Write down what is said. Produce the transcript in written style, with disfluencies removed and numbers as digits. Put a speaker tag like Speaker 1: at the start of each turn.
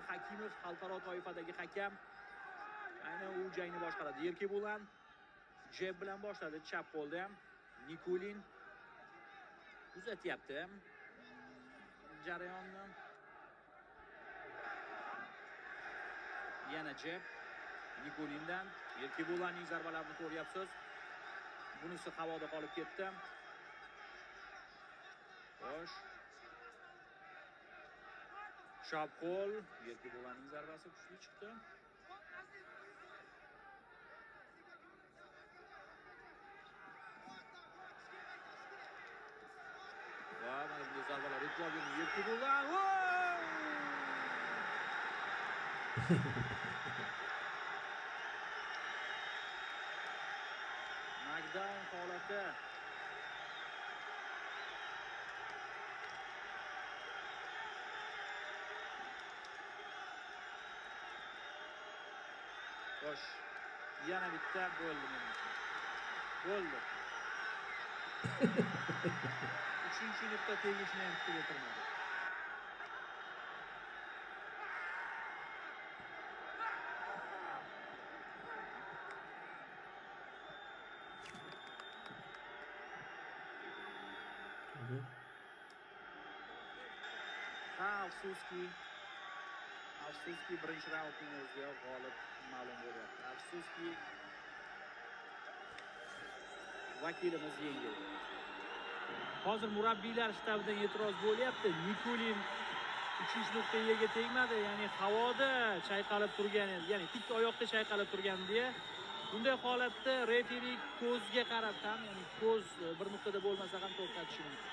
Speaker 1: Hakimov xalqaro toifadagi hakam. Aynan u jangni boshqaradi. Erkebulan jeb bilan boshladi, chap qo'lda ham. Nikulin kuzatyapti jarayonni. Yana jeb Nikulindan. Erkebulanning zarbalarini ko'ryapsiz. Bunisi havoda qolib ketdi. Xo'sh. Chap qo'l, Erkebulanning zarbasi kuchli chiqdi. Va mana bunday zarbalar e'tibor bering. Erkebulan. Knockdown holati. Xo'sh, yana bitta bo'ldi menimcha. Bo'ldi. Uchinchi nuqta tegishini ham kutib o'tirmadi. Ha, afsuski. Afsuski, birinchi raundning o'ziga g'olib ma'lum bo'lyapti. Afsuski, vakilimiz yengildi. Hozir murabbiylar shtabidan e'tiroz bo'lyapti. Nikulin uchinchi nuqta yerga tegmadi, ya'ni havoda chayqalib turgan edi, ya'ni tik oyoqda chayqalib turgan deya. Bunday holatda referi ko'zga qarab ham, ya'ni ko'z bir nuqtada bo'lmasa ham to'xtatishi mumkin.